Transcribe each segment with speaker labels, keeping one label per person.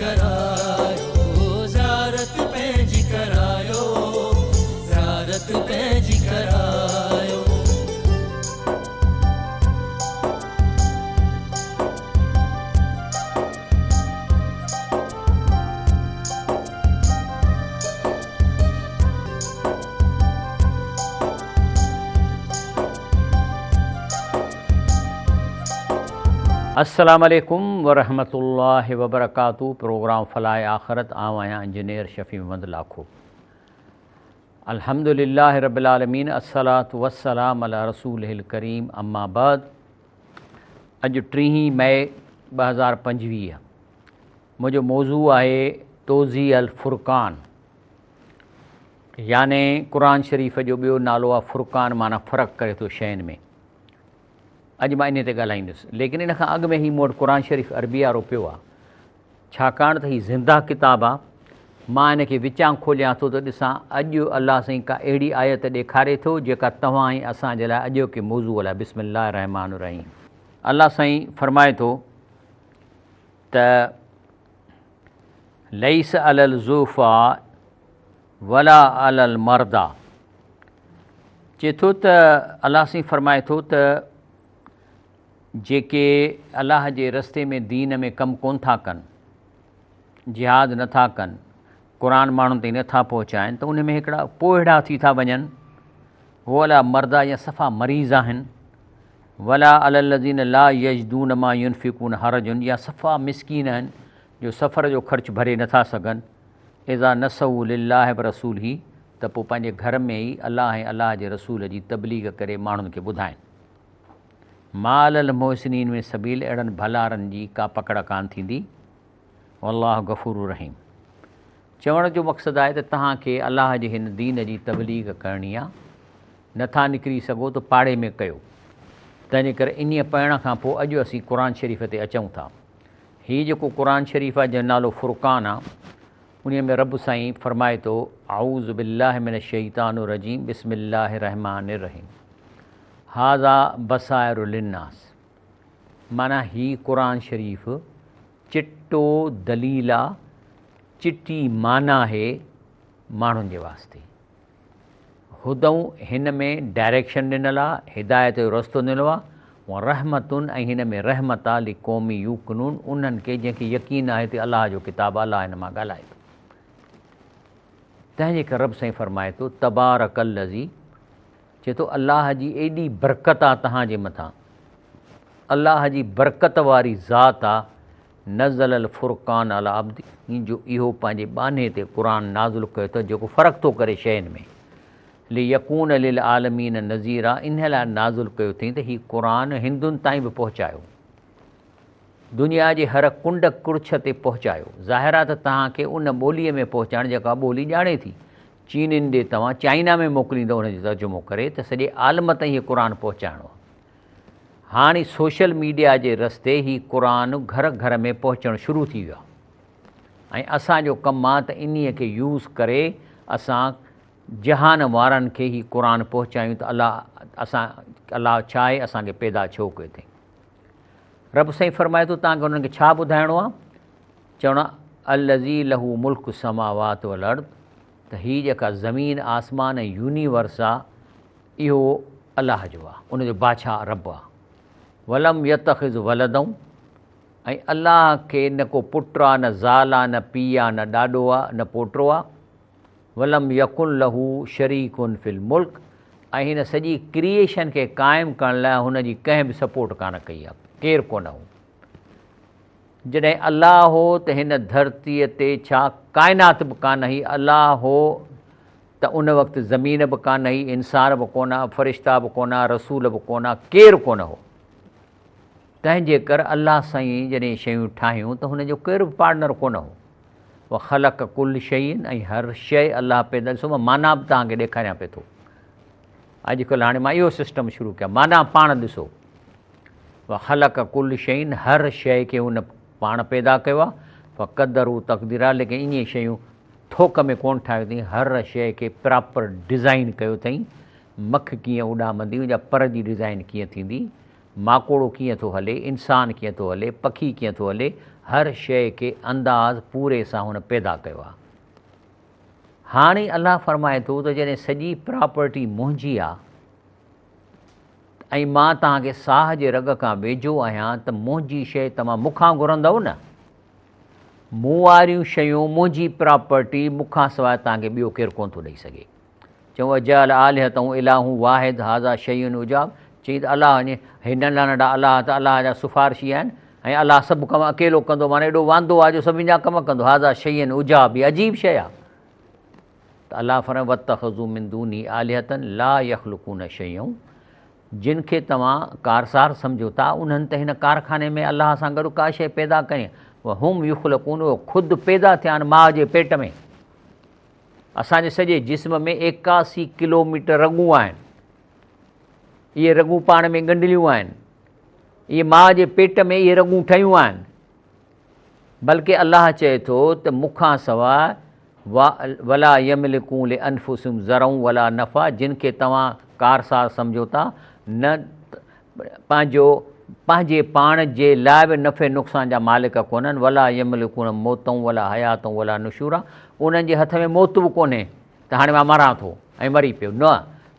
Speaker 1: ڪرايو زيارت پنهنجي ڪرايو زيارت پنهنجي ڪرايو.
Speaker 2: السلام عليڪم ورحمة الله وبرڪاته پروگرام فلاح آخرت آئون آهيان انجنيئر شفيع محمد لاکو الحمد لله رب العالمين الصلاة والسلام علي رسوله الڪريم اما بعد اڄ ٽيهين مئي 2025 منهنجو موضوع آهي توضيح الفرقان يعني قرآن شريف جو ٻيو نالو آهي فرقان معنيٰ فرق ڪري ٿو شين ۾. اڄ مان انهي تي ڳالهائيندس. ليڪن ان کان اڳ ۾ هي مون وٽ قرآن شريف عربي وارو پيو آهي. ڇاڪاڻ ته هي زنده ڪتاب آهي. مان ان کي وچان کوليان ٿو ته ڏسان اڄ الله سائين ڪا اهڙي آيت ڏيکاري ٿو جيڪا توهان ۽ اسان جي لاء اڄوڪي موضوع لاء بسم الله الرحمٰن الرحيم. الله سائين فرمائي ٿو ته ليس علي الضعفاء ولا علي المرضيٰ چئي ٿو ته الله سائين فرمائي ٿو ته جيڪي الله جي رستي ۾ دين ۾ ڪم ڪون ٿا ڪن، جهاد نه ٿا ڪن، قرآن ماڻهن تائين نه ٿا پهچائن ته ان ۾ هڪڙا پوئڙا ٿي ٿا وڃن، ولا مرضيٰ يا صفا مريض آهن، ولا علي الذين لا يجدون ما ينفقون حرج يا صفا مسڪين آهن جو سفر جو خرچ ڀري نه ٿا سگهن، اذا نصحوا لله ورسوله ته پوء پنهنجي گهر ۾ ئي الله ۽ الله جي رسول جي تبليغ ڪري ماڻهن کي ٻڌائين. ما علي المحسنين من سبيل اهڙن ڀلارن جي ڪا پڪڙ ڪانه ٿيندي. والله غفور رحيم. چوڻ جو مقصد آهي ته توهان کي الله جي هن دين جي تبليغ ڪرڻي آ، نه ٿا نڪري سگهو ته پاڙي ۾ ڪيو. تنهنجي ڪري انهيء پڙهڻ کان پوء اڄ اسين قرآن شريف تي اچون ٿا. هي جيڪو قرآن شريف آ جنهن جو نالو فرقان آ، انهيء ۾ رب سائين فرمائي ٿو، اعوذ بالله من الشيطان الرجيم بسم الله الرحمٰن الرحيم هذا بصائر للناس معنيٰ هي قرآن شريف چٽو دليل آ، چٽي معنيٰ آهي ماڻهن جي واسطي. هدئون هن ۾ ڊائريڪشن ڏنل آ، هدايت جو رستو ڏنل آ، ورحمة ۽ هن ۾ رحمت آ لقوم يوقنون انهن کي جنهن کي يقين آهي ته الله جو ڪتاب آ، الله هن مان ڳالهائي ٿو. تنهن جي ڪري رب سائين فرمائي ٿو تبارڪ الذي چئي ٿو الله جي ايڏي برڪت آ توهان جي مٿان، الله جي برڪت واري ذات آ، نزل الفرقان علي عبده جو اهو پنهنجي ٻانهي تي قرآن نازل ڪيو اٿس جيڪو فرق ٿو ڪري شين ۾، ليڪون للعالمين نذيرا انهي لاء نازل ڪيو اٿئين ته هي قرآن هندن تائين به پهچايو، دنيا جي هر ڪنڊ ڪڙڇ تي پهچايو، ظاهر آ ته توهان کي ان ٻوليء ۾ پهچائڻ جيڪا ٻولي ڄاڻي ٿي، چينين ڏي توهان چائنا ۾ موڪليندؤ ان جو ترجمو ڪري ته سڄي عالم تائين هي قرآن پهچائڻو آهي. هاڻي سوشل ميڊيا جي رستي هي قرآن گهر گهر ۾ پهچڻ شروع ٿي ويو آهي ۽ اسان جو ڪم آهي ته انهي کي يوز ڪري اسان جهان وارن کي هي قرآن پهچايون ته الله اسان الله ڇا آهي اسان کي پيدا ڇو ڪيو اٿئي. رب سائين فرمائي ٿو توهان کي انهن کي ڇا ٻڌائڻو آهي؟ چوڻو الذي له ملڪ السماوات والارض ته هي جيڪا زمين آسمان ۽ يونيورس آ اهو الله جو آ ان جو بادشاهه رب آ ولم يتخذ ولدا ۽ الله کي نه ڪو پٽ آ نه زال آ نه پيء آ نه ڏاڏو آ نه پوٽو آ ولم يڪن له شريڪ في الملڪ ۽ هن سڄي ڪريئيشن کي قائم ڪرڻ لاء هن جي ڪنهن به سپورٽ ڪانه ڪئي آ ڪير ڪونه هو. جڏهن الله هو ته هن ڌرتيء تي ڇا ڪائنات به ڪانه هئي، الله هو ته ان وقت زمين به ڪانه هئي، انسان به ڪونه ها، فرشتا به ڪونه ها، رسول به ڪونه ها، ڪير ڪونه هو. تنهن جي ڪر الله سائين جڏهن شيون ٺاهيون ته هن جو ڪير به پارٽنر ڪونه هو. وخلق ڪل شيء ۽ هر شيء الله پيدا ڏسو مان معنيٰ به توهان کي ڏيکاريان پيو ٿو. اڄڪلهه هاڻي مان اهو سسٽم شروع ڪيو معنيٰ پاڻ ڏسو. وخلق ڪل شيء هر شيء کي هن پاڻ پيدا ڪيو آهي فقدره تقديرا ليڪن ائين شيون ٿوڪ ۾ ڪونه ٺاهيو اٿئين هر شيء کي پراپر ڊزائين ڪيو اٿئين مک ڪيئن اڏامندي ان جا پر جي ڊزائين ڪيئن ٿيندي ماڪوڙو ڪيئن ٿو هلي انسان ڪيئن ٿو هلي پکي ڪيئن ٿو هلي هر شيء کي انداز پوري سان هن پيدا ڪيو آهي. هاڻي الله فرمائي ٿو ته جڏهن سڄي پراپرٽي منهنجي آ ۽ مان توهان کي ساهه جي رڳ کان ويجهو آهيان ته منهنجي شيء توهان مون کان گهرندؤ نه؟ مون واريون شيون، منهنجي پراپرٽي مون کان سواء توهان کي ٻيو ڪير ڪونه ٿو ڏئي سگهي. چيائون اجعل الهة اله واحد هذا شيء عجاب چيائين ته الله يعني هي ننڍا ننڍا الله ته الله جا سفارشي آهن ۽ الله سڀ ڪم اڪيلو ڪندو معنيٰ ايڏو واندو آهي جو سڀني جا ڪم ڪندو هذا شيء عجاب هي عجيب شيء آهي ته الله فرمايو واتخذوا من دونه آلهة لا يخلقون شيئا جن کي توهان ڪارسار سمجهو ٿا انهن ته هن ڪارخاني ۾ الله سان گڏ ڪا شيء پيدا ڪئي وهم يخلقون اهي خود پيدا ٿيا آهن ماء جي پيٽ ۾ اسان جي سڄي جسم ۾ 81 ڪلوميٽر رڳون آهن. اهي رڳون پاڻ ۾ ڳنڍليون آهن. اهي ماء جي پيٽ ۾ اهي رڳون ٺهيون آهن. بلڪه الله چئي ٿو ته مون کان سواء ولا يملڪون لانفسهم ضرا ولا نفعا جن کي توهان ڪارساز سمجهو ٿا نه پنهنجو پنهنجي پاڻ جي لاء به نفعي نقصان جا مالڪ ڪونهن، ولا يملڪون موتا ولا حياتا ولا نشورا، انهن جي هٿ ۾ موت به ڪونهي ته هاڻي مان مران ٿو ۽ مري پيو، نه،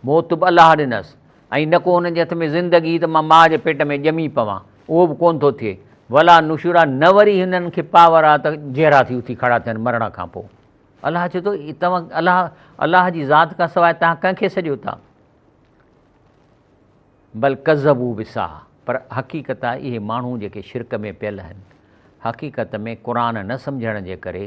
Speaker 2: موت به الله ڏنس ۽ نه ڪو انهن جي هٿ ۾ زندگي ته مان ماء جي پيٽ ۾ ڄمي پوان، اهو به ڪونه ٿو ٿئي، ولا نشورا، نه وري هنن کي پاور آ ته جيئرا ٿي اٿي کڙا ٿين مرڻ کان پوء. الله چئي ٿو توهان الله الله جي ذات کان سواء توهان ڪنهن کي سڏيو ٿا؟ بل ڪذبوا بالساعه پر حقيقت آهي اهي ماڻهو جيڪي شرڪ ۾ پيل آهن حقيقت ۾ قرآن نه سمجهڻ جي ڪري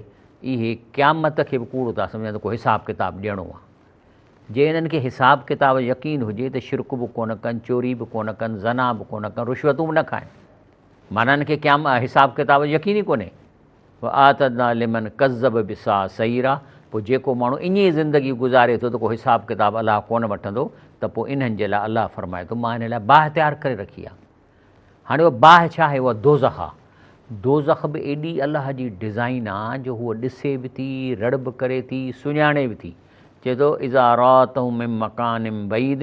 Speaker 2: اهي قيامت کي به ڪوڙ ٿا سمجهن ته ڪو حساب ڪتاب ڏيڻو آهي جي انهن کي حساب ڪتاب جو يقين هجي ته شرڪ به ڪونه ڪن چوري به ڪونه ڪن زنا به ڪونه ڪن رشوتون به نه کائن معنيٰ انهن کي قيام حساب ڪتاب جو يقين ئي ڪونهي واعتدنا لمن ڪذب بالساعة سعيرا پوء جيڪو ماڻهو ائين ئي زندگي گذاري ٿو ته ڪو حساب ڪتاب الله ڪونه وٺندو ته پوء انهن جي لاء الله فرمائي ٿو مان هن لاء باهه تيار ڪري رکي آهي. هاڻي اها باهه ڇا آهي؟ اها دوزخ آهي. دوزخ به ايڏي الله جي ڊزائين آهي جو هوء ڏسي به ٿي، رڙ به ڪري ٿي، سڃاڻي به ٿي. چئي ٿو اذا راتهم من مڪان بعيد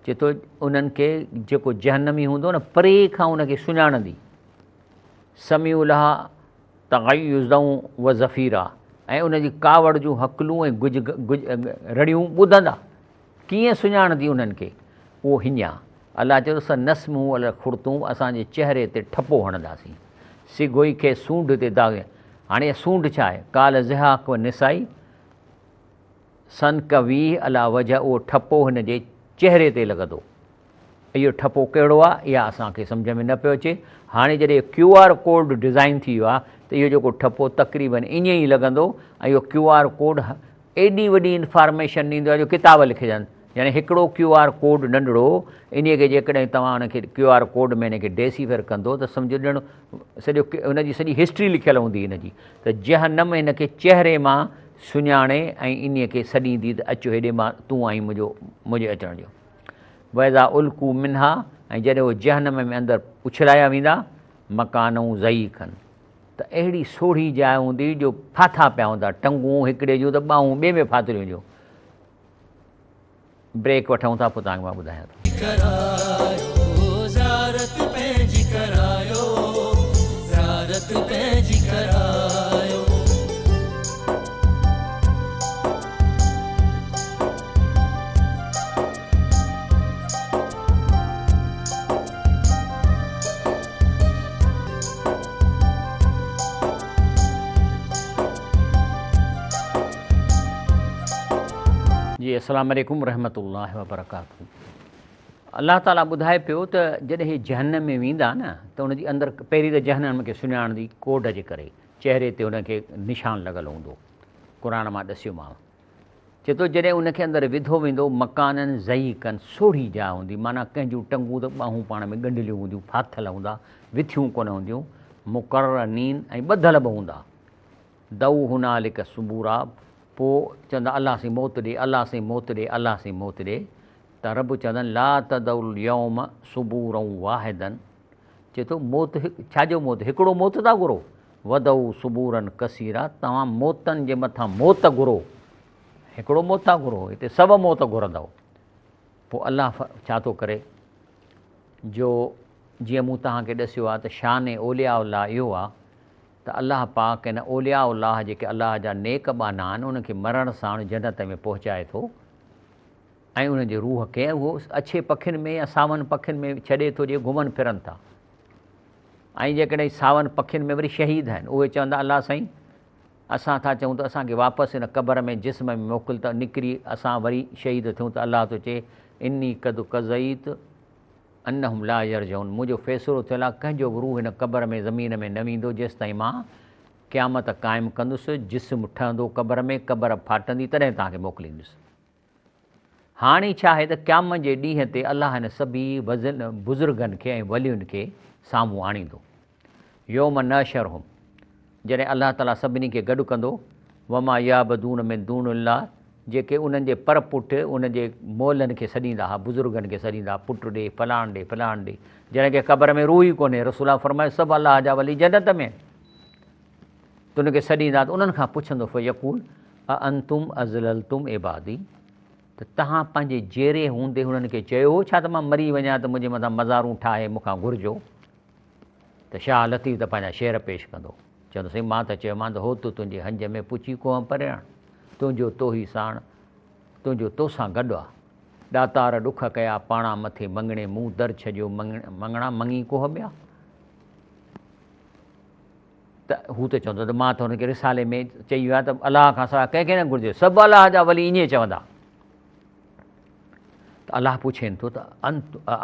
Speaker 2: چئي ٿو انهن کي جيڪو جهنمي هوندو نه پري کان ان کي سڃاڻندي. سمعوا لها تغيظا و زفيرا ۽ ان جي ڪاوڙ جون هڪلون ۽ گج گج رڙيون ٻڌندا. ڪيئن سڃاڻندي انهن کي؟ اهو هينئن. الله چيو ته سنسمه علي الخرطوم اسان جي چهري تي ٺپو هڻنداسين. سگهوئي کيس سونڍ تي داغ هاڻي اها سونڍ ڇا آهي؟ قال ضحاڪ و نسائي سنڪويه علي وجه اهو ٺپو هن جي چهري تي لڳندو. اهو ٺپو ڪهڙو آهي اها اسان کي سمجهه ۾ نه پيو اچي. هاڻي جڏهن ڪيو آر ڪوڊ ڊزائين ٿي ويو آهي ته اهو جيڪو ٺپو تقريبن ائين ئي لڳندو ۽ اهو ڪيو آر ڪوڊ ايڏي وڏي انفارميشن ڏيندو آهي جو ڪتاب لکجن يعني هڪڙو ڪيو آر ڪوڊ ننڍڙو انهي کي جيڪڏهن توهان ان کي ڪيو آر ڪوڊ ۾ ان کي ڊيسيفر ڪندو ته سمجهو ڄڻ سڄو ان جي سڄي هسٽري لکيل هوندي ان جي ته جهنم هن کي چهري مان سڃاڻي ۽ انهي کي سڏيندي ته اچ هيڏي مان تون آهين منهنجو منهنجي اچڻ جو واذا القوا منها ۽ جڏهن اهي جهنم ۾ اندر اڇلايا ويندا مڪانا ضيقا ته اهڙي سوڙهي جاء هوندي جو ڦاٿا پيا هوندا ٽنگون هڪڙي جون ته ٻانهون ٻئي ۾ ڦاٿل هونديون. بريڪ وٺون ٿا پوء توهان کي مان ٻڌايان ٿو.
Speaker 1: ڪرايو زيارت پنهنجي ڪرايو زيارت پنهنجي ڪرايو.
Speaker 2: جي السلام عليڪم ورحمة الله وبرڪاته الله تعالي ٻڌائي پيو ته جڏهن هي جهنم ۾ ويندا نه ته ان جي اندر پهرين ته جهنم کي سڃاڻندي ڪوڊ جي ڪري چهري تي ان کي نشان لڳل هوندو قرآن مان ڏسيومانو چئي ٿو جڏهن ان کي اندر وڌو ويندو مڪانا ضيقا سوڙهي جاء هوندي معنيٰ ڪنهن جون ٽنگون ته ٻانهون پاڻ ۾ ڳنڍليون هونديون ڦاٿل هوندا وٿيون ڪونه هونديون مقرنين ۽ ٻڌل به هوندا دعو هنالڪ ثبورا پوء چوندا الله سائين موت ڏي الله سائين موت ڏي الله سائين موت ڏي ته رب چوندن لا تدعو اليوم ثبورا واحدا چئي ٿو موت ڇا جو موت هڪڙو موت ٿا گهرو ودعو ثبورا ڪثيرا توهان موتن جي مٿان موت گهرو هڪڙو موت ٿا گهرو هتي سڀ موت گهرندؤ پوء الله ڇا ٿو ڪري جو جيئن مون توهان کي ڏسيو آهي ته شان اولياء الله اهو آهي ته الله پاڪ ان اولياء الله جيڪي الله جا نيڪ ٻانها آهن انهن کي مرڻ ساڻ جنت ۾ پهچائي ٿو ۽ انهن جي روح کي اهو اڇي پکين ۾ يا ساون پکين ۾ ڇڏي ٿو جي گهمن ڦرن ٿا ۽ جيڪڏهن ساون پکين ۾ وري شهيد آهن اهي چوندا الله سائين اسان ٿا چئون ته اسان کي واپس ان قبر ۾ جسم ۾ موڪل ته نڪري اسان وري شهيد ٿيون ته الله ٿو چئي اني قد قضيت انهم لا يرجعون منهنجو فيصلو ٿيل آهي ڪنهن جو به روح هن قبر ۾ زمين ۾ نه ويندو جيستائين مان قيامت قائم ڪندس، جسم ٺهندو قبر ۾ قبر ڦاٽندي تڏهن توهان کي موڪليندس. هاڻي ڇا آهي ته قيامت جي ڏينهن تي الله هن سڀيئي بزرگن کي ۽ ولين کي سامهون آڻيندو. يوم نحشرهم جڏهن الله تعاليٰ سڀني کي گڏ ڪندو، وما يعبدون من دون الله جيڪي انهن جي پر پٺ ان جي مئلن کي سڏيندا ها، بزرگن کي سڏيندا ها، پٽ ڏي، فلاڻ ڏي، فلاڻ ڏي، جنهن کي قبر ۾ روح ئي ڪونهي، رسول الله فرمايو سڀ الله جا ولي جنت ۾ آهن، تن کي سڏيندا ته انهن کان پڇندو فيقول اانتم اضللتم عبادي ته توهان پنهنجي جيئري هوندي هنن کي چيو هو ڇا ته مان مري وڃان ته منهنجي مٿان مزارون ٺاهي مون کان گهرجو؟ ته شاهه لطيف ته پنهنجا شعر پيش ڪندو. چوندو سائين مان ته چيومان ته هوت تنهنجي هنج ۾ پڇي ڪوهه پريڻ، تنهنجو توهي ساڻ، تنهنجو توسان گڏ آ. ڏاتار ڏک ڪيا پاڻا مٿي مڱڻي، مون در ڇڏيو مڱڻا مڱي ڪوهه ٻيا. ته هو ته چوندو ته مان ته هن کي رسالي ۾ چئي ويو آهيان ته الله کان سواء ڪنهن کي نه گهرجي، سڀ الله جا ولي ائين چوندا. ته الله پڇين ٿو ته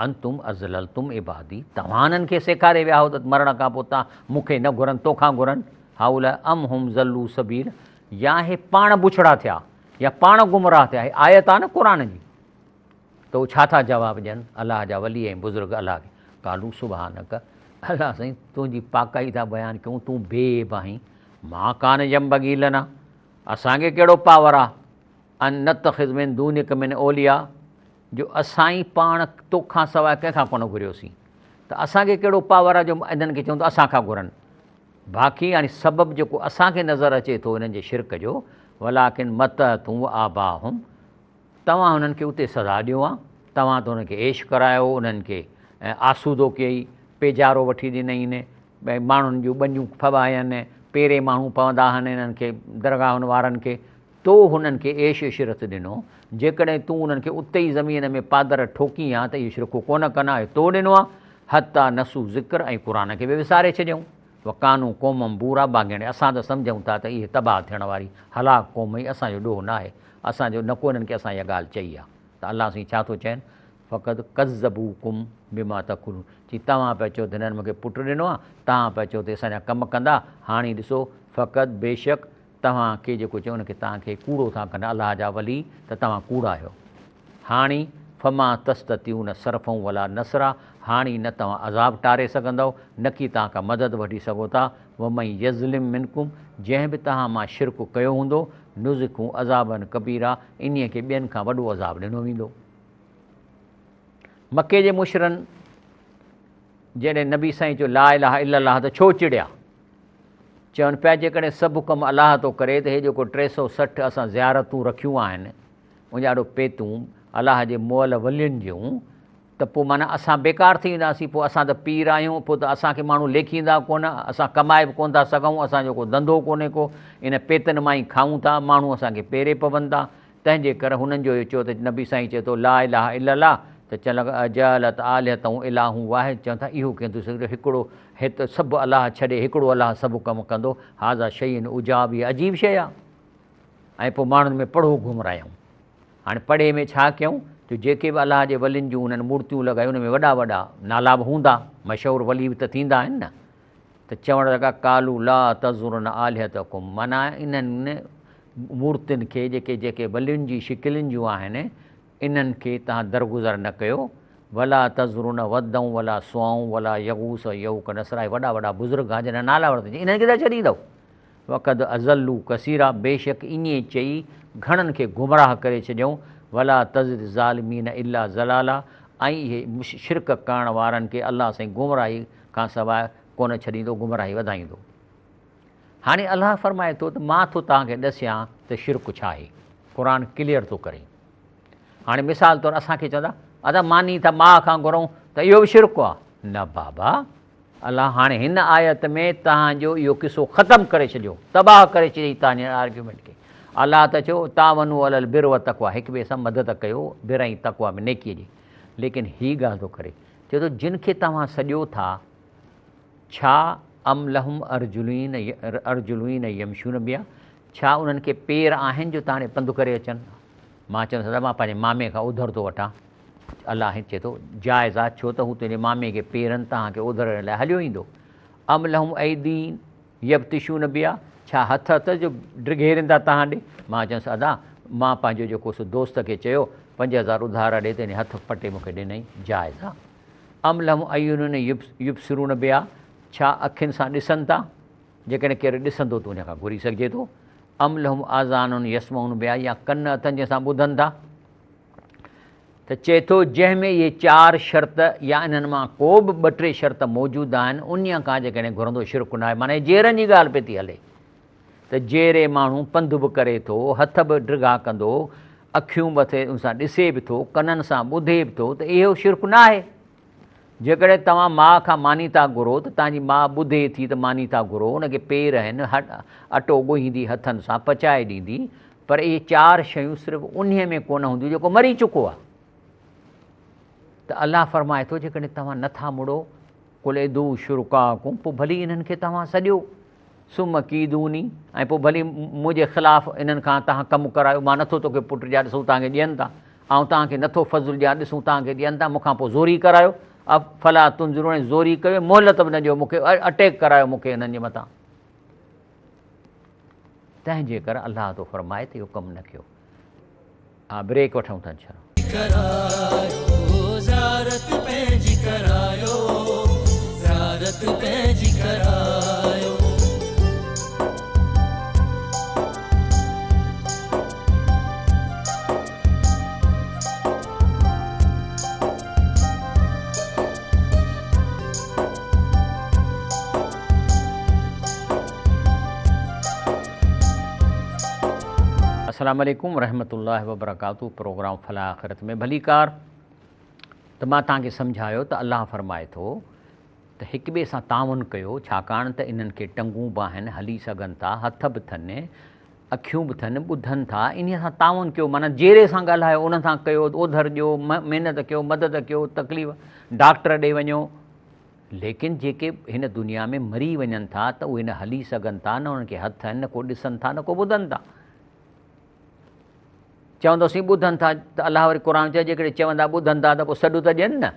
Speaker 2: انتم اضللتم عبادي توهان انهن کي سيکاري ويا هو ته مرڻ کان پوء تان مون کي نه گهرن توکان گهرن هؤلاء ام هم ضلوا سبيل يا هي پاڻ بڇڙا ٿيا يا پاڻ گمراهه ٿيا هي آيت آ نه قرآن جي ته هو ڇا ٿا جواب ڏين الله جا ولي ۽ بزرگ الله کي قالو سبحانڪ الله سائين تنهنجي پاڪائي ٿا بيان ڪيون تون بي عيب آهين ما ڪان ينبغي لنا اسان کي ڪهڙو پاور آ ان نتخذ من دونک من اولياء جو اسان ئي پاڻ توکان سواء ڪنهن کان ڪونه گهريوسين ته اسان کي ڪهڙو پاور آهي جو انهن کي چئون ته اسان کان گهرن باقي يعني سبب جيڪو اسان کي نظر اچي ٿو انهن جي شرڪ جو ولاڪن متعتم آباهم توهان انهن کي اتي سزا ڏيو ها توهان ته انهن کي عيش ڪرايو انهن کي آسودو ڪيئي پيجارو وٺي ڏنئين ماڻهن جون ٻنيون ڦٻاين پيري ماڻهو پوندا هن انهن کي درگاهن وارن کي تو هنن کي عيش عشرت ڏنو، جيڪڏهن تون انهن کي اتي ئي زمين ۾ پادر ٺوڪين ها ته اهو شرڪ ڪونه ڪن ها، اهو تو ڏنو آهي، حتيٰ نسوا ذڪر ۽ قرآن کي به وساري ڇڏيائون، وڪانوا قوما بورا باغياڻي اسان ته سمجهون ٿا ته اهي تباهه ٿيڻ واري هلاڪ قوم هئي، اسان جو ڏوهه نه آهي، اسان جو نه ڪو انهن کي اسان اها ڳالهه چئي آهي ته الله سائين ڇا ٿو چئين فقد ڪذبوڪم بما تقولون چي توهان پيا چئو ته هنن مون کي پٽ ڏنو آهي، توهان پيا چئو ته اسان جا ڪم ڪندا، هاڻي ڏسو فقد بيشڪ توهان کي جيڪو چيو ان کي توهان کي ڪوڙو ٿا ڪن الله جا ولي ته توهان ڪوڙا آهيو. هاڻي فما تستطيعون صرفا ولا نصرا هاڻي نه توهان عذاب ٽاري سگهندؤ نڪي توهان ڪا مدد وٺي سگهو ٿا ومن يظلم منڪم جنهن به توهان مان شرڪ ڪيو هوندو نذقه عذابا ڪبيرا انهيء کي ٻين کان وڏو عذاب ڏنو ويندو. مڪي جي مشرن جڏهن نبي سائين چيو لا اله الا الله ته ڇو چڙيا؟ چون پيا جيڪڏهن سڀ ڪم الله ٿو ڪري ته هي جيڪو 360 اسان زيارتون رکيون آهن اڃاڙو پيتون الله جي مئل ولين جون ته پوء معنيٰ اسان بيڪار ٿي وينداسين پوء اسان ته پير آهيون پوء ته اسان کي ماڻهو ليکيندا ڪونه اسان ڪمائي به ڪونه ٿا سگهون اسان جو ڪو ڌنڌو ڪونهي ڪو ان پيتن مان ئي کائون ٿا ماڻهو اسان کي پيري پون ٿا تنهن جي ڪري هنن جو اهو چيو ته نبي سائين چئي ٿو لا اله الا الله ته چون لڳا اجعلت الهته اله واحد چون ٿا اهو ڪيئن ٿي سگهي ٿو هڪڙو هت سڀ الله ڇڏي هڪڙو الله سڀ ڪم ڪندو هذا شيء عجاب هي عجيب شيء آهي ۽ پوء ماڻهن ۾ پڙهو گهمرايائون هاڻي پڙهي ۾ ڇا ڪيائون جو جيڪي به الله جي ولين جون انهن مورتيون لڳايون ان ۾ وڏا وڏا نالا به هوندا مشهور ولي به ته ٿيندا آهن نه ته چوڻ لڳا قالوا لا تذرن آلهتڪم معنيٰ انهن مورتين کي جيڪي جيڪي ولين جي شڪلين جون آهن انهن کي توهان درگذر نه ڪيو ولا تذرن ودا ولا سواع ولا يغوث يعوق نسرا اهي وڏا وڏا بزرگ آهن جن جا نالا ورتا انهن کي ته ڇڏيندؤ وقد اضلوا ڪثيرا بيشڪ ائين چئي گهڻن کي گمراهه ڪري ڇڏيائون ولا تزد الظالمين الا ضلالا ۽ اهي شرڪ ڪرڻ وارن کي الله سائين گمراهي کان سواء ڪونه ڇڏيندو، گمراهي وڌائيندو. هاڻي الله فرمائي ٿو ته مان ٿو توهان کي ڏسيان ته شرڪ ڇا آهي. قرآن ڪليئر ٿو ڪري. هاڻي مثال طور اسان کي چوندا ادا ماني ٿا ماء کان گهرون ته اهو به شرڪ آهي. نه بابا الله هاڻي هن آيت ۾ توهان جو اهو قصو ختم ڪري ڇڏيو، تباهه ڪري ڇڏيائين توهان جي آرگيومينٽ کي. الله ته چيو تعاونوا علي البر والتقويٰ هڪ ٻئي سان مدد ڪيو بر ۽ تقويٰ ۾ نيڪي جي. ليڪن هي ڳالهه ٿو ڪري چئي ٿو جن کي توهان سڏيو ٿا ڇا ام لهم ارجلين ارجلين يمشون بها ڇا انهن کي پير آهن جو توهان ڏي پنڌ ڪري اچن؟ مان چوندس ادا مان پنهنجي مامي کان اوڌر ٿو وٺان. الله هيئن چئي ٿو، جائز آ، ڇو ته هو تنهنجي مامي کي پيرن توهان کي اوڌر ڏيڻ لاء هليو ايندو. ام لهم ايدين يبطشون بها، ڇا هٿ اٿس جو ڊگهيرين ٿا توهان ڏي؟ مان چيس، ادا، مان پنهنجو جيڪو سو دوست کي چيو، 5000 اڌارا ڏي ته هن هٿ پٽي مون کي ڏنائين، جائز آ. ام لهم اعين يبصرون بها، ڇا اکين سان ڏسن ٿا؟ جيڪڏهن ڪير ڏسندو ته ان کان گهري سگهجي ٿو. ام لهم آذان يسمعون بها، يا ڪن اٿن جنهن سان ٻڌن ٿا؟ ته چئي ٿو جنهن ۾ اهي چار شرط يا انهن مان ڪو به ٻه ٽي شرط موجود آهن انهيء کان جيڪڏهن گهرندو شرڪ ناهي معنيٰ جيئرن جي ڳالهه پئي ٿي هلي ته جيئري ماڻهو پنڌ به ڪري ٿو هٿ به ڊگها ڪندو اکيون به اٿي ان سان ڏسي به ٿو ڪنن سان ٻڌي به ٿو ته اهو شرڪ ناهي جيڪڏهن توهان ماء کان ماني ٿا گهرو ته توهان جي ماء ٻڌي ٿي ته ماني ٿا گهرو، ان کي پير آهن، اٽو ڳوهيندي هٿن سان پچائي ڏيندي، پر اهي چار شيون صرف انهيء ۾ ڪونه هونديون جيڪو مري چڪو آهي. ته الله فرمائي ٿو جيڪڏهن توهان نه ٿا مڙو، قل ادعوا شرڪاءڪم، پوء ڀلي انهن کي توهان سڏيو. ثم ڪيدوني ۽ پوء ڀلي منهنجي خلاف انهن کان توهان ڪم ڪرايو، مان نٿو توکي پٽ ڏيان ڏسون توهان کي ڏين ٿا، آئون توهان کي نٿو فضل ڏيان ڏسون توهان کي ڏين ٿا، مون کان پوء زوري ڪرايو، افلا تنظرون ۽ زوري ڪيو ۽ مهلت به نه ڏيو مون کي اٽيڪ ڪرايو مون کي انهن جي مٿان. تنهن جي ڪري الله ٿو فرمائي ته اهو ڪم نه ڪيو. ها بريڪ وٺون ٿا انشاء الله.
Speaker 1: ڪرايو زيارت پنهنجي ڪرايو زيارت پنهنجي ڪرايو.
Speaker 2: السلام عليڪم ورحمة الله وبرڪاته پروگرام فلاح آخرت ۾ ڀليڪار ته مان توهان کي سمجهايو ته الله فرمائي ٿو ته هڪ ٻئي سان تعاون ڪيو ڇاڪاڻ ته انهن کي ٽنگون به آهن هلي سگهن ٿا هٿ به ٿن اکيون به ٿن ٻڌن ٿا انهي سان تعاون ڪيو معنيٰ جيري سان ڳالهايو ان سان ڪيو اوڌر ڏيو محنت ڪيو مدد ڪيو تڪليف ڊاڪٽر ڏي وڃو ليڪن جيڪي هن دنيا ۾ مري وڃن ٿا ته اهي نه هلي سگهن ٿا، نه انهن کي هٿ آهن، نه ڪو ڏسن ٿا، نه ڪو ٻڌن ٿا. چوندوسين ٻڌن ٿا ته الله وري قرآن چئي جيڪڏهن چوندا ٻڌن ٿا ته پوء سڏ ته ڏين نه.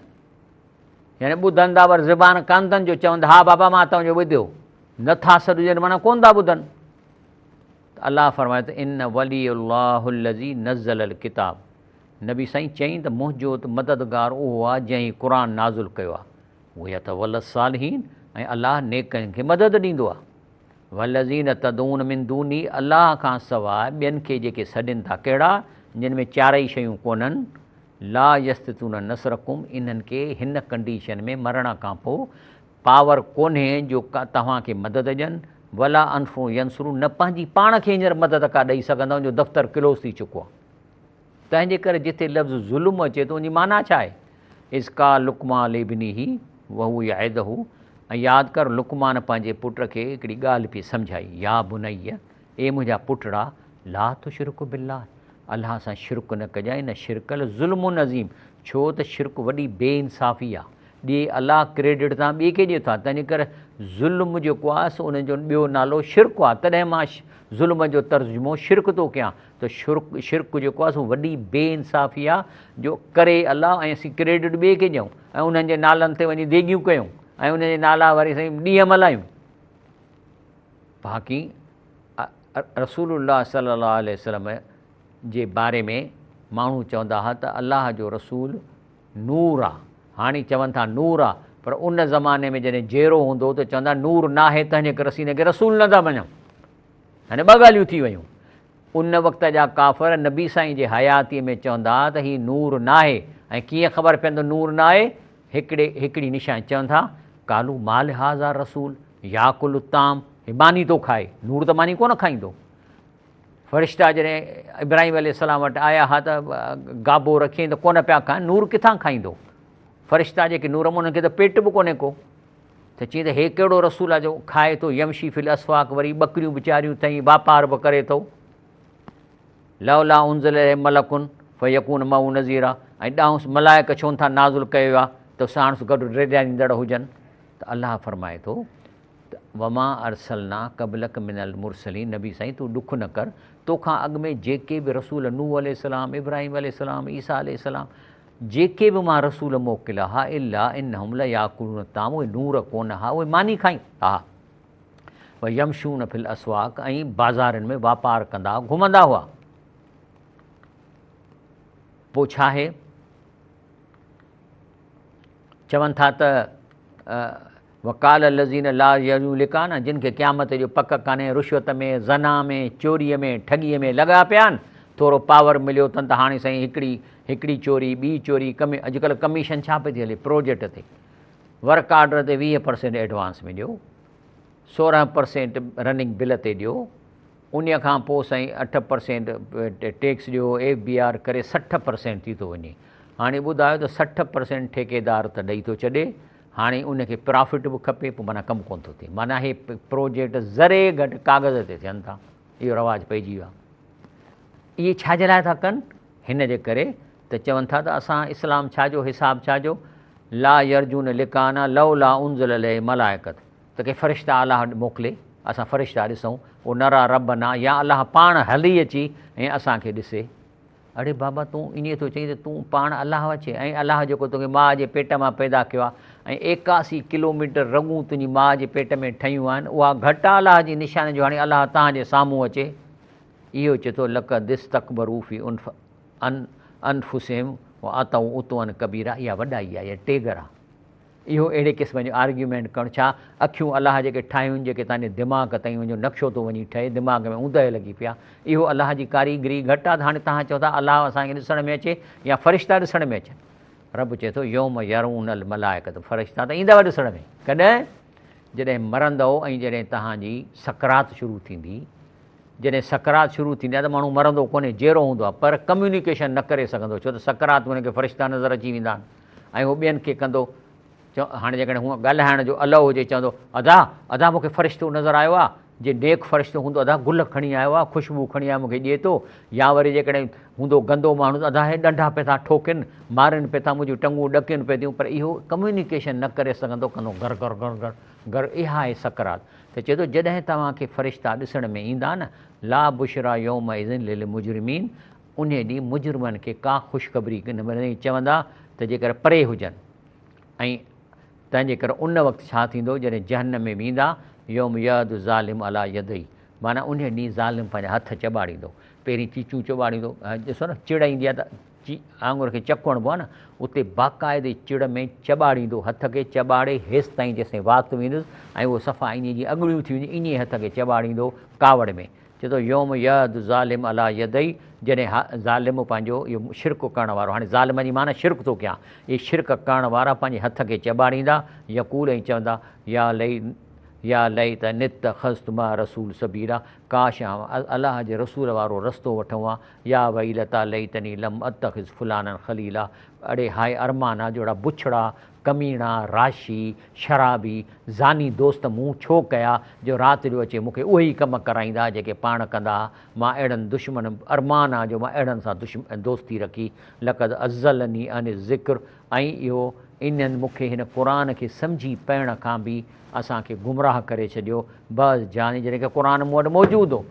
Speaker 2: يعني ٻڌن ٿا پر زبان ڪانه اٿن جو چوندا ها بابا مان توهان جو ٻڌيو. نه ٿا سڏ ڏين معنيٰ ڪونه ٿا ٻڌن. ته الله فرمايو ته ان ولي الله الذي نزل الڪتاب نبي سائين چيائين ته منهنجو ته مددگار اهو آهي جنهن هي قرآن نازل ڪيو آهي. ويتولي الصالحين ۽ الله نيڪن کي مدد ڏيندو آهي. والذين تدعون من دونه الله کان سواء ٻين کي جيڪي سڏين ٿا ڪهڙا؟ جن ۾ چارئي شيون ڪونهن، لا يستطيعون نصرڪم انهن کي هن ڪنڊيشن ۾ مرڻ کان پوء پاور ڪونهي جو توهان کي مدد ڏين، ولا انفسهم ينصرون نه پنهنجي پاڻ کي هينئر مدد ڪا ڏئي سگهندا ان جو دفتر ڪلوز ٿي چڪو آهي. تنهن جي ڪري جتي لفظ ظلم اچي ٿو ان جي معنيٰ ڇا آهي؟ اذ قال لقمان لابنه وهو يعظه ۽ ياد ڪر لقمان پنهنجي پٽ کي هڪڙي ڳالهه پئي سمجهائي يا بني اي منهنجا پٽڙا لا تشرڪ بالله الله سان شرڪ نه ڪجانء ان شرڪ لظلم عظيم ڇو ته شرڪ وڏي بي انصافي آهي ڏي الله ڪريڊٽ تان ٻئي کي ڏئي ٿا تنهن جي ڪري ظلم جيڪو آهي سو ان جو ٻيو نالو شرڪ آهي تڏهن مان ظلم جو ترجمو شرڪ ٿو ڪيان ته شرڪ شرڪ جيڪو آهي سو وڏي بي انصافي آهي جو ڪري الله ۽ اسين ڪريڊٽ ٻئي کي ڏيون ۽ انهن جي نالن تي وڃي ديڳيون ڪيون ۽ انهن جي نالا وري سائين ڏينهن ملهايون باقي رسول الله صلي الله عليه وسلم جي باري ۾ ماڻهو چوندا هئا ته الله جو رسول نور آ هاڻي چون ٿا نور آ پر ان زماني ۾ جڏهن جيرو هوندو ته چوندا نور ناهي تنهنجي ڪري اسين هن کي رسول نه ٿا مڃون يعني ٻه ڳالهيون ٿي ويون. ان وقت جا ڪافر نبي سائين جي حياتيء ۾ چوندا ها ته هي نور ناهي ۽ ڪيئن خبر پوندو نور ناهي؟ هڪڙي هڪڙي نشاني چون ٿا، قالوا ما لهذا الرسول ياڪل الطعام هي ماني ٿو کائي، نور ته ماني ڪونه کائيندو. فرشتا جڏهن ابراهيم عليه السلام وٽ آيا ها ته گابو رکيائين ته ڪونه پيا کائن، نور ڪٿان کائيندو؟ فرشتا جيڪي نور انهن کي ته پيٽ به ڪونهي ڪو. ته چيائين ته هي ڪهڙو رسول آهي جو کائي ٿو يمشي في الاسواق وري ٻڪريون به چاريون اٿئي واپار به ڪري ٿو. لولا انزل اليه ملڪ فيڪون معه نذيرا ۽ ڏانهس ملائڪ ڇو نٿا نازل ڪيو ويا ته ساڻس گڏ ڊيڄاريندڙ هجن ته الله فرمائي ٿو ته وما ارسلنا قبلک من المرسلين نبي سائين تون ڏک نه ڪر توکان اڳ ۾ جيڪي به رسول نوح عليه السلام ابراهيم عليه السلام عيسيٰ عليه السلام جيڪي به مان رسول موڪليا ها الا انهم لياڪلون الطعام اهي نور ڪونه ها اهي ماني کائين ها ويمشون في الاسواق ۽ بازارن ۾ واپار ڪندا گهمندا هئا پوء ڇا آهي چون ٿا ته وقال الذين لا يرجون لقاءنا جن کي قيامت جو پڪ ڪانهي رشوت ۾ زنا ۾ چوري ۾ ٺڳي ۾ لڳا پيا آهن ٿورو پاور مليو اٿن ته هاڻي سائين هڪڙي هڪڙي چوري ٻي چوري ڪمي اڄڪلهه ڪميشن ڇا پئي ٿي هلي پروجيڪٽ تي ورڪ آرڊر تي 20 پرسينٽ ايڊوانس ۾ ڏيو 16 پرسينٽ رننگ بل تي ڏيو انهيء کان پوء سائين 8% ٽيڪس ڏيو، ايف بي آر ڪري 60% ٿي ٿو وڃي. هاڻي ٻڌايو ته 60% ٺيڪيدار ته ڏئي ٿو ڇڏي، هاڻي ان کي پرافٽ به کپي پوء معنيٰ ڪم ڪونه ٿو ٿئي. معنيٰ هي پروجيڪٽ ذري گهٽ ڪاغذ تي ٿين ٿا. اهو رواج پئجي ويو آهي. اهي ڇا جي لاء ٿا ڪن؟ هن جي ڪري ته چون ٿا ته اسان اسلام ڇا جو حساب ڇا جو لا يرجون لقانا لولا انزل عليه ملائڪت ته ڪي فرشتا الله وٽ موڪلي اسان فرشتا ڏسون او نرا ربنا يا الله پاڻ هلي اچي ۽ اسان کي ڏسي. اڙي بابا تون ائين ٿو چئين ته تون پاڻ الله اچي ۽ الله جيڪو توکي ماء جي پيٽ مان پيدا ڪيو آهي ۽ 81 ڪلوميٽر رڳون تنهنجي ماء جي پيٽ ۾ ٺهيون آهن اها گهٽ آهي الله جي نشاني جو هاڻي الله توهان جي سامهون اچي اهو چئي ٿو لقد استڪبروا في انفسهم وعتوا عتوا ڪبيرا اها وڏائي آهي اها ٽيگر آهي. اهو اهڙي قسم جو آرگيومينٽ ڪرڻ ڇا اکيون الله جيڪي ٺاهيون جيڪي تنهنجي دماغ تائين ان جو نقشو ٿو وڃي ٺهي دماغ ۾ اوندهه لڳي پيا اهو الله جي ڪاريگري گهٽ آ ته هاڻي توهان چئو ٿا الله اسان کي ڏسڻ ۾ اچي يا فرشتا ڏسڻ ۾ اچن رب چئي ٿو يوم يرون الملائڪة فرشتا ته ايندؤ ڏسڻ ۾ ڪڏهن جڏهن مرندؤ ۽ جڏهن توهان جي سڪرات شروع ٿيندي جڏهن سڪرات شروع ٿيندي آ ته ماڻهو مرندو ڪونهي جيئرو هوندو آ پر ڪميونيڪيشن نه ڪري سگهندو ڇو ته سڪرات ۾ ان کي فرشتا نظر اچي ويندا آهن ۽ هو ٻين کي ڪندو، چؤ، هاڻي جيڪڏهن هونء ڳالهائڻ جو الو هجي چوندو، ادا! ادا مون کي فرشتو نظر آيو آ، جي نيڪ فرشتو هوندو ادا گل کڻي آيو آ، خوشبو کڻي آيو مون کي ڏئي ٿو، يا وري جيڪڏهن هوندو گندو ماڻهو ته ادا هي ڏنڊا پئي ٿا ٺوڪين، مارين پئي ٿا، منهنجون ٽنگون ڏڪين پئي ٿيون، پر اهو ڪميونيڪيشن نه ڪري سگهندو، ڪندو گر گر گر گر گر اها آهي سڪرات. ته چئي ٿو جڏهن توهان کي فرشتا ڏسڻ ۾ ايندا نه، لا بشريٰ يومئذ للمجرمين، انهيء ڏينهن مجرمن کي ڪا خوشخبري نه ملندي ۽ چوندا ته جيڪر پري هجن ۽ تنهنجي ڪري ان وقت ڇا ٿيندو جڏهن جهنم ۾ ويندا، يوم يعض الظالم علي يديه معنيٰ انهيء ڏينهن ظالم پنهنجا هٿ چٻاڙيندو، پهرين چيچون چٻاڙيندو، ڏسو نه چڙ ايندي آهي ته آڱر کي چڪ هڻبو آهي نه اتي باقاعدي چڙ ۾ چٻاڙيندو، هٿ کي چٻاڙي هيستائين جيستائين وات ويندس ۽ اهو صفا ائين جيئن اڳڙيون ٿي وينديون ائين هٿ کي چٻاڙيندو ڪاوڙ ۾. چئي ٿو يوم يعض الظالم علي يديه جڏهن ظالم پنهنجو اهو شرڪ ڪرڻ وارو هاڻي ظالم جي معنيٰ شرڪ ٿو ڪيان اهي شرڪ ڪرڻ وارا پنهنجي هٿ کي چٻاڙيندا يقول ۽ چوندا يا لي يا ليتني اتخذت مع الرسول سبيلا ڪاش آئون الله جي رسول وارو رستو وٺون ها يا ويلتا ليتني لم اتخذ فلانا خليلا اڙي هاء ارمان آ جو اهڙا بڇڙا ڪميڻا، راشي، شرابي، زاني دوست مون ڇو ڪيا جو رات جو اچي مون کي اهي ئي ڪم ڪرائيندا جيڪي پاڻ ڪندا ها، مان اهڙن دشمن ارمان آ جو مان اهڙن سان دوستي رکي، لقد اضلني عن الذڪر ۽ اهو انهن مون کي هن قرآن کي سمجهي پڙهڻ کان به اسان کي گمراهه ڪري ڇڏيو، بعض جاني جڏهن ڪه قرآن مون وٽ موجود هو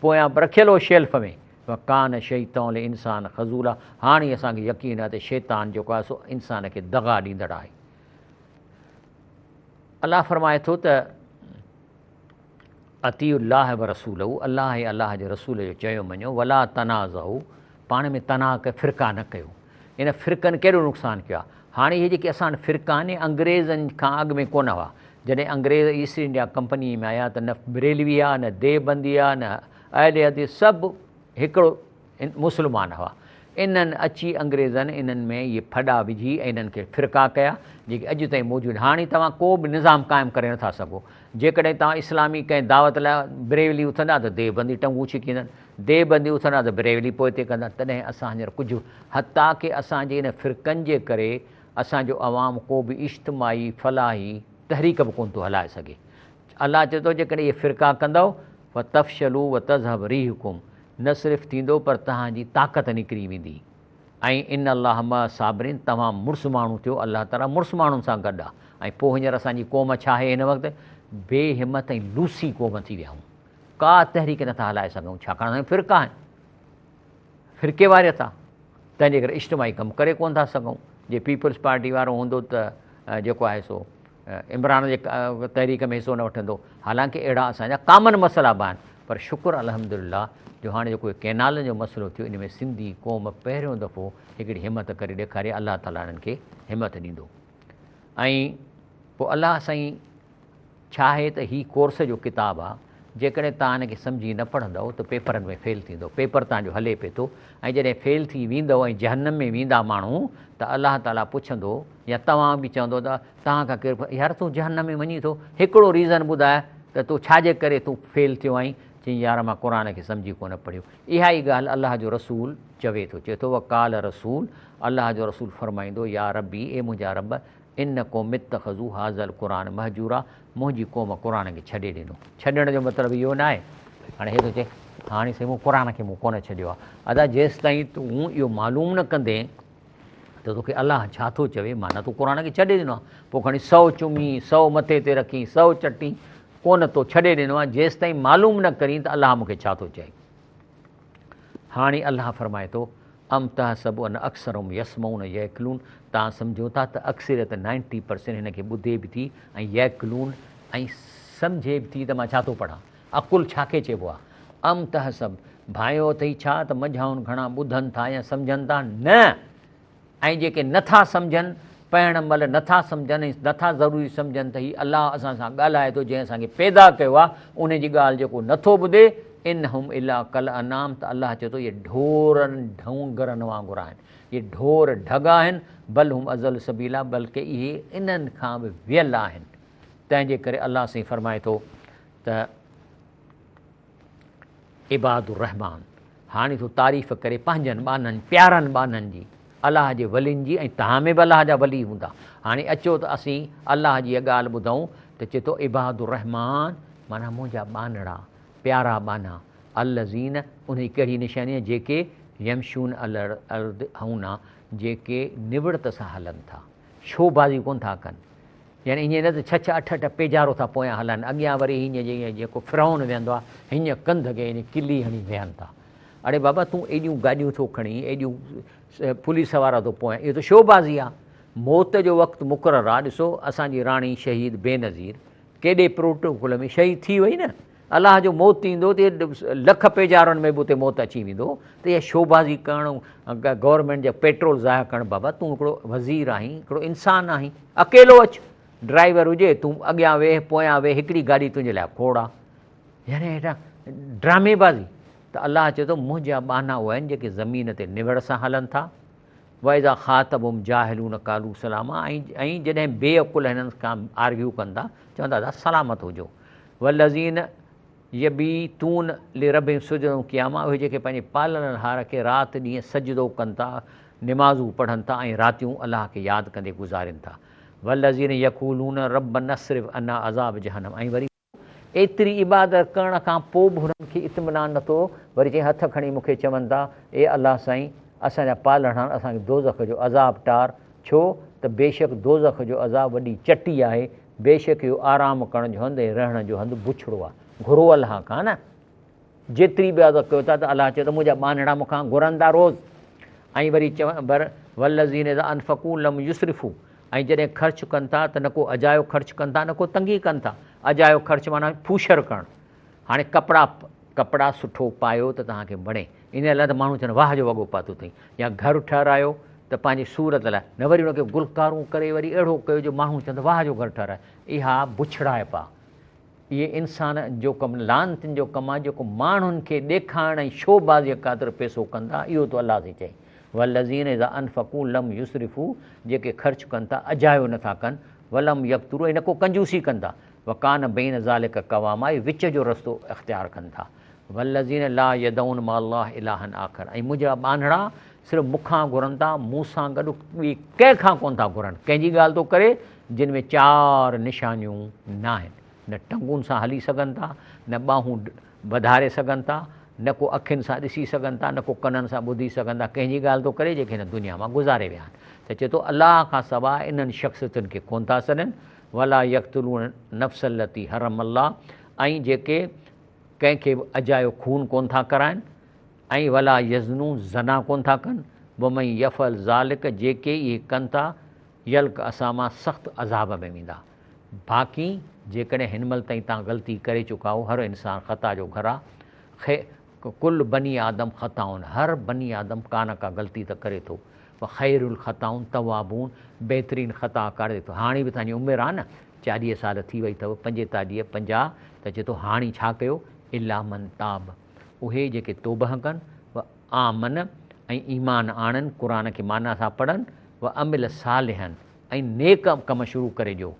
Speaker 2: پويان رکيل هو شيلف ۾. وڪان الشيطان للانسان خذولا هاڻي اسان کي يقين آهي ته شيطان جيڪو آهي سو انسان کي دغا ڏيندڙ آهي. الله فرمائي ٿو ته اطيعوا الله ورسوله الله ۽ الله جي رسول جو چيو مڃو ولا تنازعوا پاڻ ۾ تناع فرقا نه ڪيو. ان فرقن ڪيڏو نقصان ڪيو آهي. هاڻي اهي جيڪي اسان وٽ فرقا آهن اهي انگريزن کان اڳ ۾ ڪونه هئا. جڏهن انگريز ايسٽ انڊيا ڪمپني ۾ آيا ته نه بريلوي هئا نه ديوبندي هئا نه اهل حديث سڀ هڪڙو مسلمان هئا. انهن اچي انگريزن انهن ۾ اهي ڦڏا وجهي ۽ انهن کي فرقا ڪيا جيڪي اڄ تائين موجود آهن. هاڻي توهان ڪو به نظام قائم ڪري نٿا سگهو. جيڪڏهن توهان اسلامي ڪنهن دعوت لاء بريلوي اٿندا ته ديوبندي ٽنگون ڇڪيندن. ديوبندي اٿندا ته بريلوي پوئتي ڪندا. تڏهن اسان هينئر ڪجهه حتيٰ ڪه اسان جي انهن فرقن جي ڪري اسان جو عوام ڪو به اجتماعي فلاحي تحريڪ به ڪونه ٿو هلائي سگهي. الله چئي ٿو جيڪڏهن اهي فرقا ڪندؤ فتفشلوا وتذهب ريحڪم نه صرف ٿيندو پر توهان جي طاقت نڪري ويندي ۽ ان الله مع الصابرين توهان مڙس ماڻهو ٿيو الله تعالي مڙس ماڻهن سان گڏ آهي ۽ پوء هينئر اسان جي قوم ڇا آهي هن وقت بي همت ۽ لوسي قوم ٿي ويا آهيون ڪا تحريڪ نٿا هلائي سگهون ڇاڪاڻ اسان فرقا آهن فرقيواريت آ تنهن جي ڪري اجتماعي ڪم ڪري ڪونه ٿا سگهون جي پيپلز پارٽي وارو هوندو ته جيڪو آهي سو عمران جي تحريڪ ۾ حصو نه وٺندو حالانڪه اهڙا اسان جا ڪامن مسئلا به آهن پر شڪر الحمد لله جو هاڻي جيڪو ڪينالن جو مسئلو ٿيو ان ۾ سنڌي قوم پهريون دفعو هڪڙي همت ڪري ڏيکاري الله تعاليٰ انهن کي همت ڏيندو ۽ پوء الله سائين ڇا آهي ته هي ڪورس جو ڪتاب آ، جيڪڏهن توهان هن کي سمجهي نه پڙهندؤ ته پيپرن ۾ فيل ٿيندؤ، پيپر توهان جو هلي پئي ٿو ۽ جڏهن فيل ٿي ويندؤ ۽ جهنم ۾ ويندا ماڻهو ته الله تعاليٰ پڇندو يا توهان به چوندؤ ته توهان کان ڪير يار تون جهنم ۾ وڃين ٿو هڪڙو ريزن ٻڌاء ته تو ڇا جي ڪري تون فيل ٿيو آهين؟ چيائين يار مان قرآن کي سمجهي ڪونه پڙهيو. اها ئي ڳالهه الله جو رسول چوي ٿو، چئي ٿو وقال رسول الله جو رسول فرمائيندو يا ربي اي منهنجا رب ان قوم اتخذوا هذا القرآن مهجورا منهنجي قوم قرآن کي ڇڏي ڏنو. ڇڏڻ جو مطلب اهو ناهي هاڻي هي ٿو چئي هاڻي سائين مون قرآن کي مون ڪونه ڇڏيو آهي. ادا جيستائين تون اهو معلوم نه ڪندين ته توکي الله ڇا ٿو چوي معنيٰ تون قرآن کي ڇڏي ڏنو آهي. پوء کڻي سو چمي، سو مٿي تي رکين، سو چٽين ڪونه تو ڇڏي ڏنو آهي جيستائين معلوم نه ڪرين ته الله مون کي ڇا ٿو چئي. هاڻي الله فرمائي ٿو، ام تحسب ان اڪثرهم يسمعون يعقلون توهان سمجهو ٿا ته اڪثريت نائنٽي پرسينٽ هن کي ٻڌي به ٿي ۽ يعقلون ۽ سمجهي به ٿي ته مان ڇا ٿو پڙهان عقل ڇا کي چئبو آهي ام تحسب ڀانئيو اٿئي ڇا ته منجهائن گهڻا ٻڌن ٿا يا سمجهن ٿا نه ۽ جيڪي نه ٿا سمجهن، پڙهڻ مهل نه ٿا سمجهن ۽ نه ٿا ضروري سمجهن ته هي الله اسان سان ڳالهائي ٿو جنهن اسان کي پيدا ڪيو آهي ان جي ڳالهه جيڪو نه ٿو ٻڌي، ان هم الا ڪالانعام ته الله چئي ٿو اهي ڍورن ڍونگرن وانگر آهن، اهي ڍور ڍڳ آهن، بل هم اضل سبيلا بلڪه اهي انهن کان به ويل آهن. تنهن جي ڪري الله سائين فرمائي ٿو ته. عباد الرحمان، هاڻي ٿو تعريف ڪري پنهنجن ٻانهن، پيارن ٻانهن جي، الله جي ولين جي ۽ توهان ۾ به الله جا ولي هوندا. هاڻي اچو ته اسين الله جي اها ڳالهه ٻڌون ته چئي ٿو عباد الرحمان معنيٰ منهنجا ٻانهڙا، پيارا ٻانها، الذين انهي ڪهڙي نشاني آهي جيڪي يمشون علي الارض هونا جيڪي نوڙت سان هلن ٿا، شوبازي ڪونه ٿا ڪن. يعني ائين نه ته ڇهه ڇهه اٺ اٺ پيجارو ٿا پويان هلن، اڳيان وري هيئن جيئن جيڪو فرعون ويهندو آهي، هيئن ڪنڌ کي يعني ڪلي هڻي ويهن ٿا. اڙي بابا تون ايڏيون گاڏيون ٿو کڻين، ايڏيون پوليس وارا ٿو پويان، اهو ته شو بازي آهي. موت جو وقت مقرر آهي، ڏسو اسان جي راڻي شهيد بينظير ڪيڏي پروٽوڪول ۾ شهيد ٿي وئي نه. الله جو موت ايندو ته لک پيجارن ۾ به اتي موت اچي ويندو ته اها شوبازي ڪرڻ گورنمينٽ جا پيٽرول ضايع ڪرڻ بابا تون هڪڙو وزير آهين هڪڙو انسان آهين اڪيلو اچ ڊرائيور هجي تون اڳيان ويهه پويان ويهه هڪڙي گاڏي تنهنجي لاء کوڙ آ يعني هيٺان ڊرامي بازي ته الله چئي ٿو منهنجا ٻانها اهي آهن جيڪي زمين تي نوڙ سان هلن ٿا واذا خاطبهم جاهلون قالوا سلاما ۽ جڏهن بي عقل هنن کان آرگيو ڪن ٿا چون ٿا ادا سلامت هجو والذين يبيتون لربهم سجدا وقياما اهي جيڪي پنهنجي پالڻهار کي رات ڏينهن سجدو ڪن ٿا نمازون پڙهن ٿا ۽ راتيون الله کي ياد ڪندي گذارين ٿا والذين يقولون ربنا اصرف عنا عذاب جهنم ۽ وري ايتري عبادت ڪرڻ کان پوء به هنن کي اطمينان نه ٿو وري چئي هٿ کڻي مون کي چون ٿا اي الله سائين اسان جا پالڻهار اسان کي دوزخ جو عذاب ٽار ڇو ته بيشڪ دوزخ جو عذاب وڏي چٽي آهي بيشڪ اهو آرام ڪرڻ جو هنڌ ۽ رهڻ جو هنڌ بڇڙو آهي. گهرو الله کان نه. جيتري به عبادت ڪيو ٿا ته الله چئي ٿو منهنجا ٻانهڙا مون کان گهرن ٿا روز. ۽ وري چون بر والذين اذا انفقوا لم يسرفوا ۽ جڏهن خرچ ڪن ٿا ته نه ڪو اجايو خرچ ڪن ٿا نه ڪو تنگي ڪن ٿا. اجايو خرچ معنيٰ ڦوشر ڪرڻ. هاڻي ڪپڙا ڪپڙا سٺو پايو ته توهان کي وڻي ان لاء ته ماڻهو چون واهه جو وڳو پاتو اٿئي يا گهر ٺهرايو ته پنهنجي صورت لاء نه وري ان کي گلڪارون ڪري وري اهڙو ڪيو جو ماڻهو چون ته واهه جو گهر ٺهرايو اها بڇڙائپ آهي اهي انسان جو ڪم لعنتين جو ڪم آهي جيڪو ماڻهن کي ڏيکارڻ ۽ شو بازيء خاطر پيسو ڪن ٿا اهو ٿو الله سائين چئي والذين اذا انفقوا لم يسرفوا جيڪي خرچ ڪن ٿا اجايو نٿا ڪن ولم يقتروا ۽ نه ڪو ڪنجوسي ڪن ٿا وڪان بين ذلک قواما اهي وچ جو رستو اختيار ڪن ٿا. والذين لا يدعون مع الله الها آخر ۽ منهنجا ٻانهڙا صرف مون کان گهرن ٿا، مون سان گڏ ٻئي ڪنهن کان ڪونه ٿا گهرن. ڪنهن جي ڳالهه ٿو ڪري؟ جن ۾ چار نشانيون ناهن، نه ٽنگن سان هلي سگهن ٿا، نه ٻانهون وڌاري سگهن ٿا، نه ڪو اکين سان ڏسي سگهن ٿا، نه ڪو ڪنن سان ٻڌي سگهن ٿا، ڪنهن جي ڳالهه ٿو ڪري جيڪي هن دنيا مان گذاري ويا آهن. ته چئي ٿو الله کان سواء انهن شخصيتن کي ڪونه ٿا سڏن، ولا يقتلون النفس التي حرم الله ۽ جيڪي ڪنهن کي به اجايو خون ڪونه ٿا ڪرائن، ۽ ولا يزنون زنا ڪونه ٿا ڪن، ومن يفعل ذلک جيڪي اهي ڪن ٿا، يلق اثاما سخت عذاب ۾ ويندا. باقي جيڪڏهن هن مهل تائين توهان غلطي ڪري چڪا آهيو، هر انسان خطا جو گهر آهي، خي ڪل بني آدم خطائون هر بني آدم ڪا نه ڪا غلطي ته ڪري ٿو، وخير الخطائون توابون بهترين خطا ڪري ٿو، هاڻي به توهان جي عمر آهي نه 40 سال ٿي وئي اٿو، 45 50 ته چئي ٿو هاڻي ڇا ڪيو الا من تاب اهي جيڪي توبهه ڪن، و آمن ۽ ايمان آڻن، قرآن کي معنيٰ سان پڙهن، وعمل صالحا ۽ نيڪ ڪم شروع ڪري ڏيو،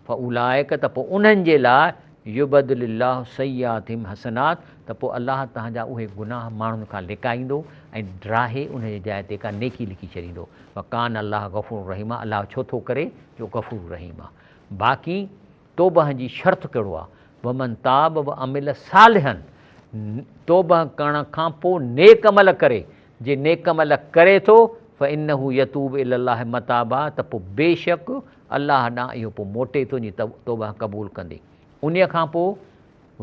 Speaker 2: فاولئک ته پوء انهن جي لاء يبدل الله سيئاتهم حسنات ته پوء الله توهان جا اهي گناهه ماڻهن کان لڪائيندو ۽ ڊاهي انهن جي جاء تي ڪا نيڪي لکي ڇڏيندو، وڪان الله غفور رحيما الله ڇو ٿو ڪري جو غفور رحيم آهي. باقي توبه جي شرط ڪهڙو آهي؟ ومن تاب وعمل صالحا توبه ڪرڻ کان پوء نيڪ عمل ڪري، جي نيڪ عمل ڪري ٿو، فانه يتوب الي الله متابا ته پوء بيشڪ الله ڏانهن اهو پوء موٽي ٿو جي توبه قبول ڪندي. انهيء کان پوء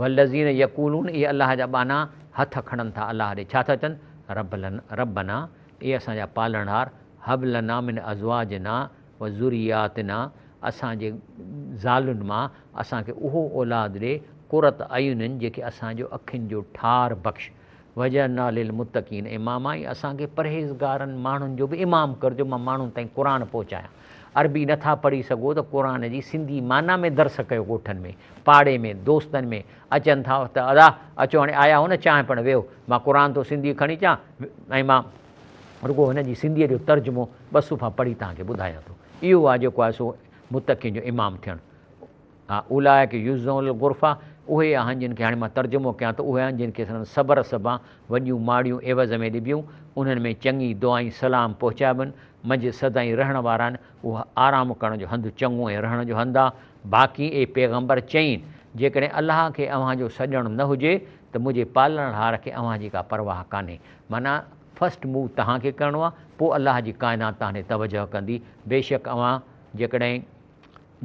Speaker 2: والذين يقولون اهي الله جا ٻانها هٿ کڻن ٿا الله ڏي ڇا ٿا چون ربنا اي اسان جا پالڻهار هب لنا من ازواجنا وذرياتنا اسان جي زالن مان اسان کي اهو اولاد ڏي قرة اعين جيڪي اسان جو اکين جو ٺار بخش واجعلنا للمتقين اماما ۽ اسان کي پرهيزگارن ماڻهن جو به امام ڪر جو مان ماڻهن تائين قرآن پهچايان. عربي نه ٿا پڙهي سگهو ته قرآن جي سنڌي معنيٰ ۾ درس ڪيو ڳوٺن ۾ پاڙي ۾ دوستن ۾ اچن ٿا ته ادا اچو هاڻي آيا هو نه چانهه پڻ ويهو مان قرآن ٿو سنڌي کڻي اچان ۽ مان رڳو هن جي سنڌيء جو ترجمو ٻه صفحا پڙهي توهان کي ٻڌايان ٿو. اهو آهي جيڪو آهي سو متقين جو امام ٿيڻ. ها اولئک يجزون الغرفة اهي آهن جن کي هاڻي مان ترجمو ڪيان ٿو اهي آهن جن کي سندن صبر سبان وڏيون ماڙيون عوض ۾ ڏبيون انهن ۾ چڱي دعائين سلام پهچائبن منجهه سدائين رهڻ وارا آهن اهو آرام ڪرڻ جو هنڌ چڱو ۽ رهڻ جو هنڌ آهي باقي اي پيغمبر چئين جيڪڏهن الله کي اوهان جو سڄڻ نه هجي ته منهنجي پالڻهار کي اوهان جي ڪا پرواهه ڪانهي معنيٰ فرسٽ موو توهان کي ڪرڻو آهي پوء الله جي ڪائنات توهان ڏي توجهه ڪندي بيشڪ اوهان جيڪڏهن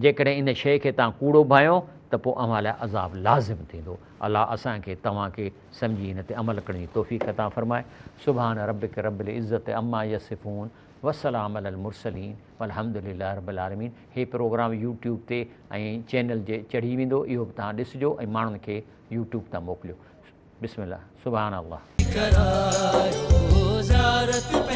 Speaker 2: جيڪڏهن ان شيء کي توهان ڪوڙو ڀانئيو ته پوء اوهان لاء عذاب لازم ٿيندو الله اسان کي توهان کي سمجهي ان تي عمل ڪرڻ جي توفيق عطا فرمائي سبحان ربک رب العزت عما يصفون وسلام علي المرسلين والحمد لله رب العالمين هي پروگرام يوٽيوب تي ۽ چينل جي چڙهي ويندو اهو به توهان ڏسجو ۽ ماڻهن کي يوٽيوب تان موڪليو بسم الله سبحان الله.
Speaker 1: ڪرايو زيارت.